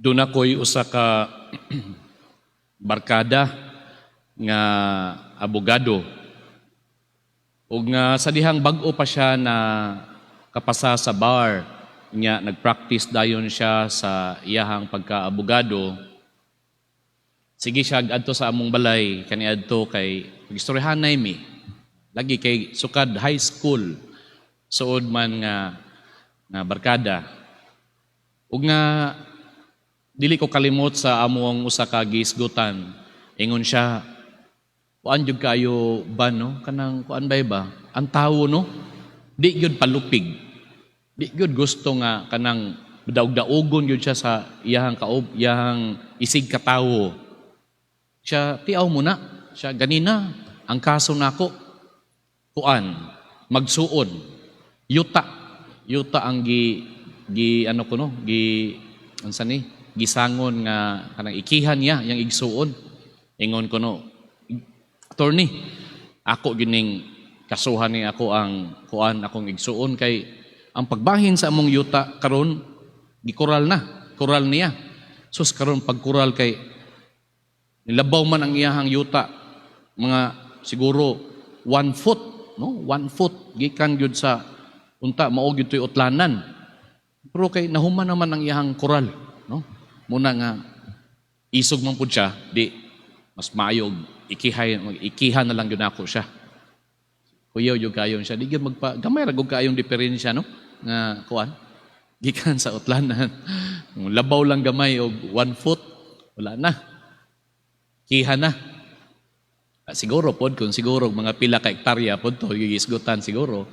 Duna ko'y usa ka barkada nga abogado. Ug nga sa dihang bag-o pa siya na kapasa sa bar, nya nagpractice dayon siya sa iyahang pagkaabogado. Sige siya adto sa among balay kaniadto kay magistoryahanay mi. Lagi kay sukad high school suod man nga nga barkada. Ug nga dili ko kalimot sa among usa ka gihisgutan. Ingon siya, "Kuan jud kayo ba, no? Kanang kuan bay ba? Ang tawo, no? Di gyud palupig. Di gyud gusto nga kanang daog-daogon gyud siya sa iyahang kaob, iyahang isig katawo." Siya, "Tiaw mo na." Siya, "Ganina, ang kaso nako, kuan, magsuon, yuta. Yuta ang gi, gi ano ko, no, gi, unsa ni, gisangon nga kanang ikihan niya, yang igsuon." Ingon ko no, "Attorney, ako gining kasuhan ni ako ang kuan, akong igsuon kay ang pagbahin sa among yuta karon gikural na, kural niya. Sus, karon pagkural kay nilabaw man ang iyahang yuta mga siguro 1 foot, no? 1 foot gikan gyud sa unta mao gyud to'y utlanan. Pero kay nahuman naman ang iyahang kural, no? Muna nga isog man pud siya, di mas maayog ikihay, ikiha na lang gyud nako siya." Kuyaw gyud kayo siya, di gyud magpa gamay ra gud kaayong diferensya, no, nga kuan gikan sa utlanan. Labaw lang gamay og 1 foot, wala na. Kiha na. Ah, siguro pod kung siguro mga pila ka hektarya pod to gigisgutan siguro.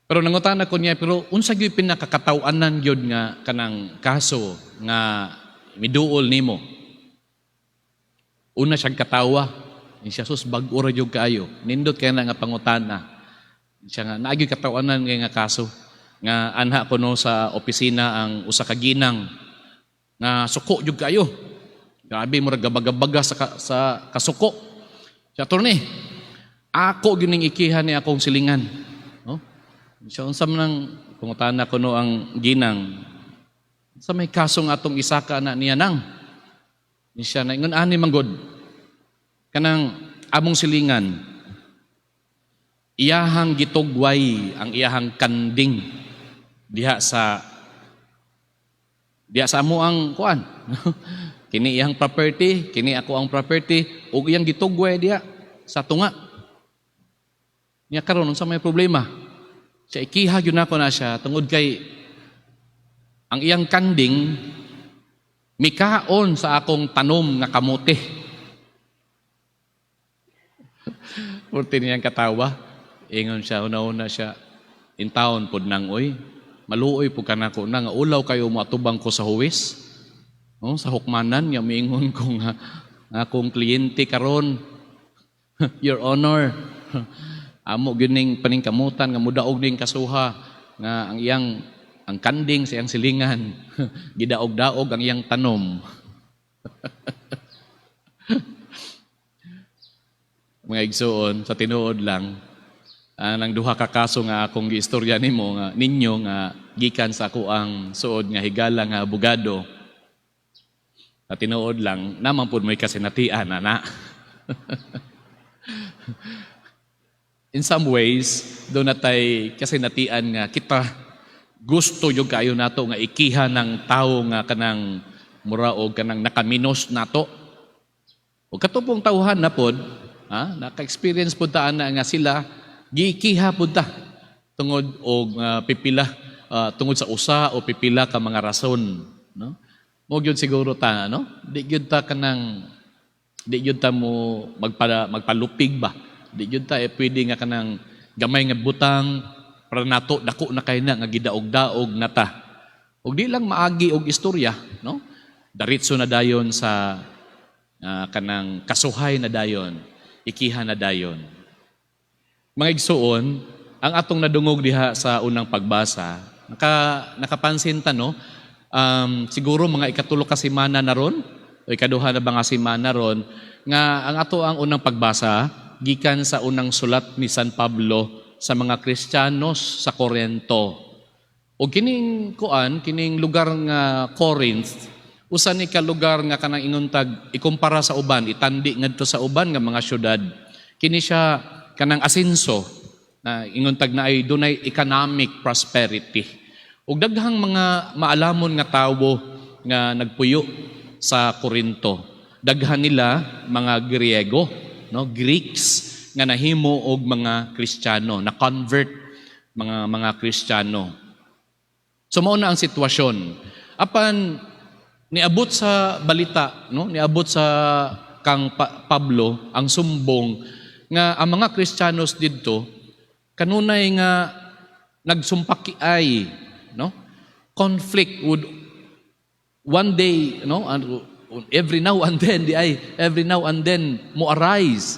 Pero nangutana ko niya, "Pero unsa gyud pinakakataw-anan gyud nga kanang kaso nga miduol nimo?" Una siyang katawa. Siya, "Sus, bag-o ra gyud kaayo. Nindot kay na nga pangutana." Siya nga, "Naa gyud kataw-anan nga kaso. Nga anha kuno sa opisina ang usa ka ginang nga suko gyud kaayo. Grabe, murag gabaga-baga sa kasuko. Siya, 'Attorney, ako gyud ning ikihan ni akong silingan.'" No? Siya, "Unsa man ang," pangutana kuno ang ginang, "Sa may kaso nga atong isaka na niya nang?" Siya na ingon ani manggod. "Kanang among silingan, iyahang gitugway ang iyahang kanding diha sa amo ang kuan. Kini iyang property, kini ako ang property, ug iyang gitugway diha sa tunga. Nya karon, unsa may problema?" Siya, "Ikiha gyud nako na siya tungod kay ang iyang kanding mikaon sa akong tanom nga kamote." Purti niyang katawa. Ingon siya, una-una siya, "In town pod nang oy. Maluoy po kanako na nga ulaw kayo moatubang ko sa huwis. No, sa hukmanan nga miingon ko nga nga akong kliyente karon, 'Your Honor, amo gyud ning paningkamutan nga mudaog ning kasuha nga ang iyang ang kanding sa iyang silingan gidaog-daog ang iyang tanom.'" Mga igsuon, sa tinuod lang, ang duha ka kaso nga akong giistorya nimo nga ninyo nga gikan sa ako ang suod nga higala nga abogado. Sa tinuod lang, naman pud mo'y kasinatian ana. In some ways, duna tay kasinatian nga kita gusto yung kaayo nato nga ikiha ng tao nga kanang mura og kanang nakaminos nato. O katupong tawhan na pod, ha, naka-experience pod ta ana nga sila giikiha pod ta tungod og pipila tungod sa usa o pipila ka mga rason, no? Mo gyud siguro ta, no? Di gyud ta kanang di gyud ta mo magpalupig ba. Di gyud ta eh, pwede nga kanang gamay nga butang para nato dako na kay na nga gidaog-daog na ta. Ug di lang maagi og istorya, no? Diretso na dayon sa kanang kasuhay na dayon, ikiha na dayon. Mga igsuon, ang atong nadungog diha sa unang pagbasa, nakapansin ta, no? Siguro mga ikatulo ka semana na ron o ikaduha na ba nga semana ron nga ang ato ang unang pagbasa gikan sa unang sulat ni San Pablo sa mga Kristiyanos sa Corinto. O kining kuan, kining lugar nga Corinth, Usa ni ka lugar nga kanang ingon tag ikumpara sa uban, itandi ngadto sa uban nga mga syudad. Kini siya kanang asenso na ingon tag naay dunay economic prosperity. Ug daghang mga maalamon nga tawo nga nagpuyo sa Corinto. Daghan nila mga Griego, no, Greeks nga nahimo og mga Kristiyano, na convert mga Kristiyano. So mao na ang sitwasyon. Apan niabot sa balita, no? Niabot sa kang Pablo ang sumbong nga ang mga Kristiyanos didto kanunay nga nagsumpakiay, no? Conflict would one day, no, and every now and then diay, every now and then mo arise.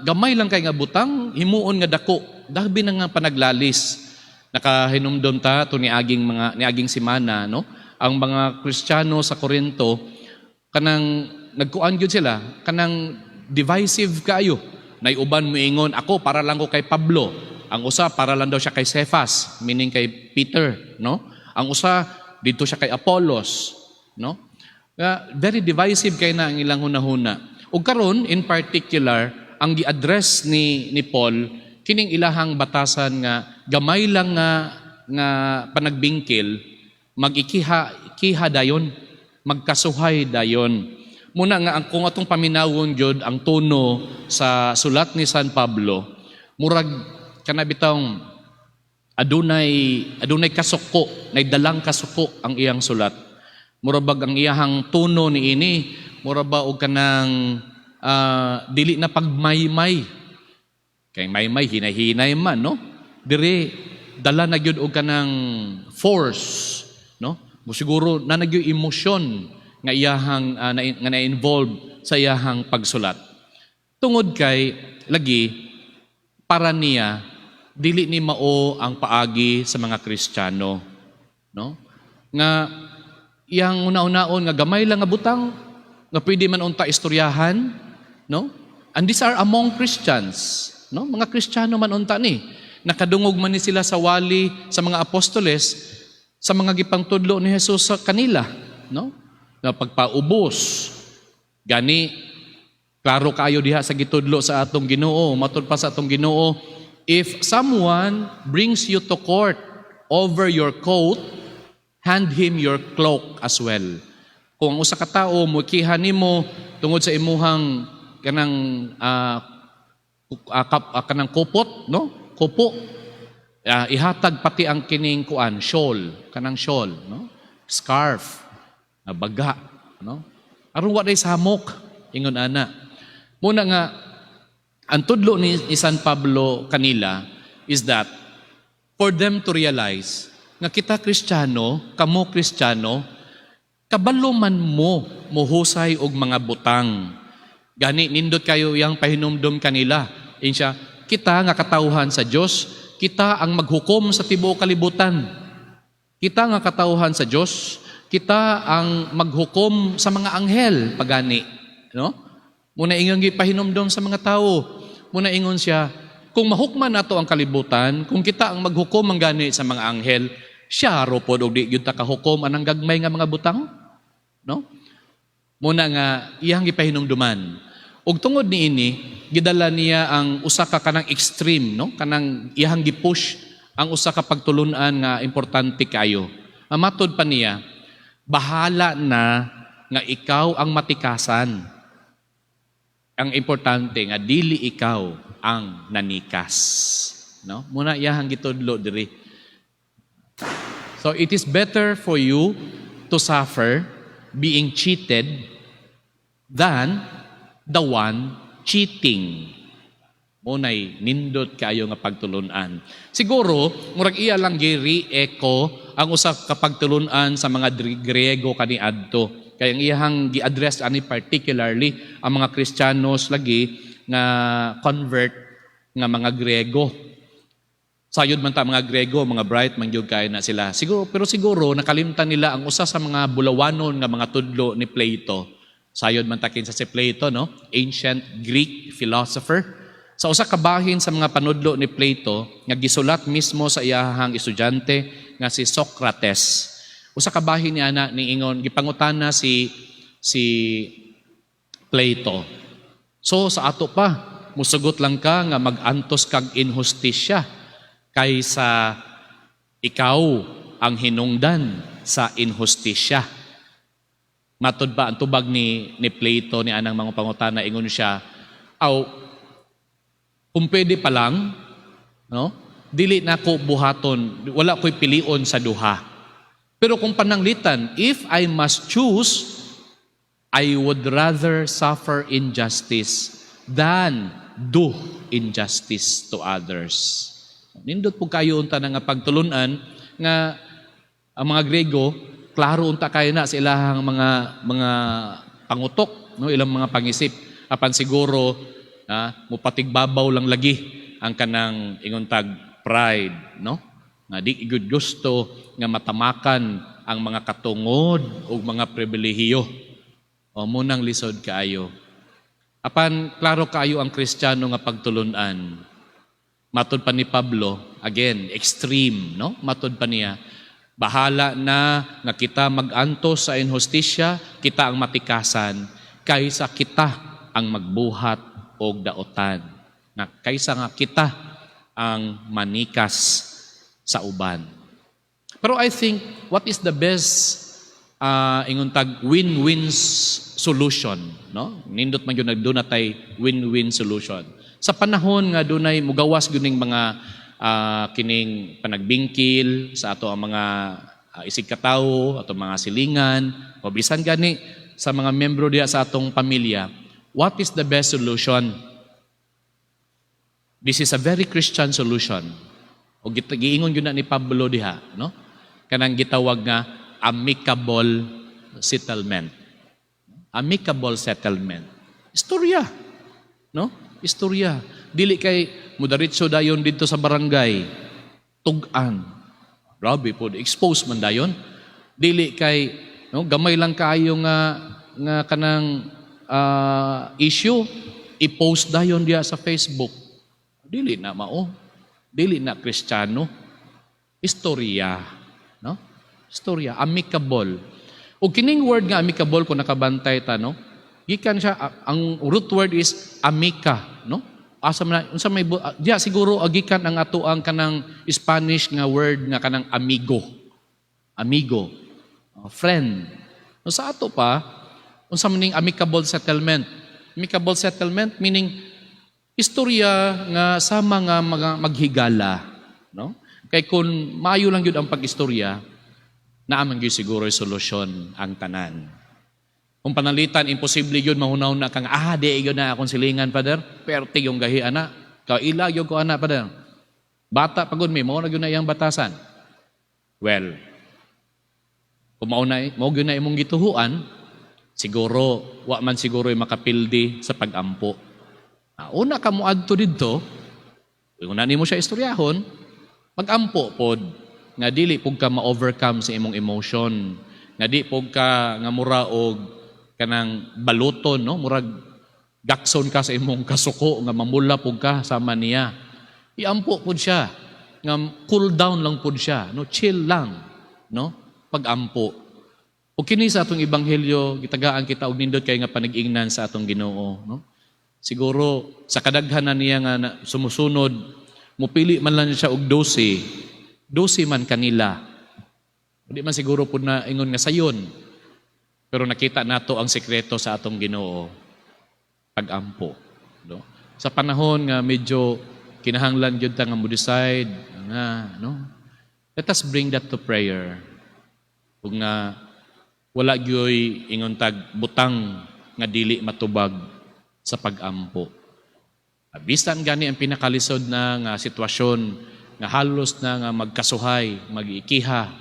Gamay lang kay nga butang, himuon nga dako, dabi na nga panaglalis. Nakahinumdom ta to niaging mga niaging semana, no? Ang mga Kristiyano sa Corinto kanang nagkuan gyud sila, kanang divisive kaayo. Nay uban moingon, "Ako para lang ko kay Pablo." Ang usa, para lang daw siya kay Cephas, meaning kay Peter, no? Ang usa, didto siya kay Apollos, no? Very divisive kay na ang ilang hunahuna. Ug karon, in particular, ang gi-address ni Paul kining ilahang batasan nga gamay lang nga panagbingkil, magikiha kiha dayon, magkasuhay dayon. Muna nga ang kung atong paminawon gyud ang tono sa sulat ni San Pablo, murag kana bitawng adunay kasuko, nay dalang kasuko ang iyang sulat. Mura bag ang iyahang tono niini, mura ba og kanang dili na pagmaymay. Kay maymay, hinay-hinay man, no? Dire dala na gyud og kanang force, no? Mo siguro na nagyo emosyon nga iyahang nga na-involve sa iyahang pagsulat. Tungod kay lagi para niya, dili ni mao ang paagi sa mga Kristiyano, no? Nga iyang una-unaon nga gamay lang nga butang nga pwede man unta istoryahan, no? And these are among Christians, no? Mga Kristiyano man unta ni. Nakadungog man ni sila sa wali sa mga apostoles, sa mga gipangtudlo ni Jesus sa kanila, no? Na pagpaubos. Gani klaro kaayo diha sa gitudlo sa atong Ginoo, matud pa sa atong Ginoo, "If someone brings you to court over your coat, hand him your cloak as well." Kung ang usa ka tawo mokiha nimo tungod sa imuhang kanang kanang kupot, no? Kupo. Ihatag pati ang kining kuan, shawl, kanang shawl, no? Scarf, na baga, no? Aron wa samok, ingon ana. Muna nga ang tudlo ni San Pablo kanila is that for them to realize nga kita Kristiyano, kamo Kristiyano, kabalo man mo muhusay og mga butang. Gani nindot kaayo yang pahinumdom kanila. Ingon siya, kita nga katawhan sa Dios, kita ang maghukom sa tibuok kalibutan. Kita nga katawhan sa Dios, kita ang maghukom sa mga anghel pagani, no? Muna ingon gipahinumdom sa mga tao. Muna ingon siya, kung mahukman nato ang kalibutan, kung kita ang maghukom ang gani sa mga anghel, siya ro pod og di gyud ta kahukom anang gagmay nga mga butang, no? Muna nga iyang gipahinumduman. Ug tungod niini, gidala niya ang usa ka kanang extreme, no? Kanang iyang gipush ang usa ka pagtulunan nga importante kayo. Ang matod pa niya, bahala na nga ikaw ang matikasan. Ang importante nga dili ikaw ang nanikas. No? Muna iyahang gitudlo diri. So it is better for you to suffer being cheated than the one cheating. Muna'y nindot kaayo nga pagtulunan. Siguro, murag iya lang gi-re-echo ang usa ka pagtulunan sa mga Griego kaniadto. Kaya ang iyahang gi-address ani particularly ang mga Kristiyanos lagi nga convert nga mga Griego. Sayod man ta mga Grego, mga bright man gyud kaayo na sila. Siguro, pero siguro nakalimtan nila ang usa sa mga bulawanon nga mga tudlo ni Plato. Sayod man ta kinsa si Plato, no? Ancient Greek philosopher. Sa usa ka bahin sa mga panudlo ni Plato nga gisulat mismo sa iyahang estudyante nga si Socrates. Usa ka bahin ni ana niingon, gipangutana si Plato. So sa ato pa, musugot lang ka nga mag-antos kag inhustisya kaysa ikaw ang hinungdan sa inhustisya. Matod ba ang tubag ni Plato ni anang mga pangutana, ingon siya, aw kung pwede pa lang, no? Dili na ko buhaton, wala ko'y pilion sa duha. Pero kung pananglitan, if I must choose, I would rather suffer injustice than do injustice to others. Nindot po kayo unta na nga pagtulunan nga ang mga Grego, klaro unta kayo na sa ilahang mga pangutok, no, ilang mga pangisip. Apan siguro mupatigbabaw lang lagi ang kanang ingon tag pride, no? Nga di gud gusto nga matamakan ang mga katungod o mga pribilehiyo. O mao nang lisod kaayo. Apan klaro kaayo ang Kristiyano nga pagtulunan. Matod pa ni Pablo, again, extreme, no? Matod pa niya, bahala na nga kita mag-antos sa inhustisya, kita ang matikasan, kaysa kita ang magbuhat og daotan. Nga kaysa nga kita ang manikas sa uban. Pero I think, what is the best ingon tag win-win solution, no? Nindot man gyud nagduna tay win-win solution. Sa panahon nga dunay mugawas gyud ning mga kining panagbingkil sa ato ang mga isig katawo, ato mga silingan, o bisan gani sa mga membro diha sa atong pamilya, what is the best solution? This is a very Christian solution. O giingon gyud na ni Pablo diha, no? Kanang gitawag nga amicable settlement. Amicable settlement. Istorya. No? Istorya. Dili kay mudaritso dayon didto sa barangay. Tug-an. Grabe po, expose man dayon. Dili kay, no, gamay lang kaayo nga kanang issue, i-post dayon diya sa Facebook. Dili na mao. Dili na Kristiyano. Istorya, no? Istorya, amicable. O kining word nga amicable, kung nakabantay ta, no? Gikan siya, ang root word is amica, no? Asa man na, unsa may diya siguro agikan ang ato ang kanang Spanish nga word nga kanang amigo. Amigo, friend. No, sa ato pa, unsa man ning amicable settlement? Amicable settlement meaning istorya nga sama nga mga maghigala, no? Kay kung maayo lang gyud ang pag-istorya, naa man gyud siguro solusyon ang tanan. Kung pananglitan, imposible yun, mahunaw na kang, di yun na akong silingan, Father. Perte yung gahi, ana. Kaila yun ko, ana, Father. Bata pagod mi, mao na gyud na iyang batasan. Well, kung mao na, mao gyud na imong gituhuan, siguro, wa man siguro yung makapildi sa pag-ampo. Una ka mo adto didto, una nimo siya istoryahon, mag-ampo pod nga dili pud ka ma-overcome sa imong emotion, nga di pud ka nga mura og kanang baluton, no, murag gakson ka sa imong kasuko nga mamula pud ka sama niya. Iampo pud siya nga cool down lang pud siya, no, chill lang, no, pag-ampo. Ug kini sa atong ebanghelyo, gitagaan kita og nindot kay nga panag-ingnan sa atong Ginoo, no? Siguro sa kadaghanan niya nga sumusunod, mupili man lang siya og 12, 12 man kanila. Di man siguro pud na ingon nga sayon. Pero nakita nato ang sekreto sa atong Ginoo, pag-ampo, no? Sa panahon nga medyo kinahanglan gyud ta nga mo decide nga, no? Let us bring that to prayer. Ug nga wala gyoy ingon tag butang nga dili matubag sa pag-ampo. Bisan gani ang pinakalisod na nga sitwasyon nga halos na nga magkasuhay, magiikiha,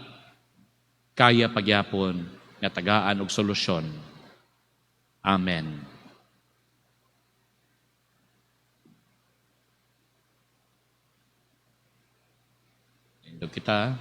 kaya pagyapon nga tagaan og solusyon. Amen. Nindot kita.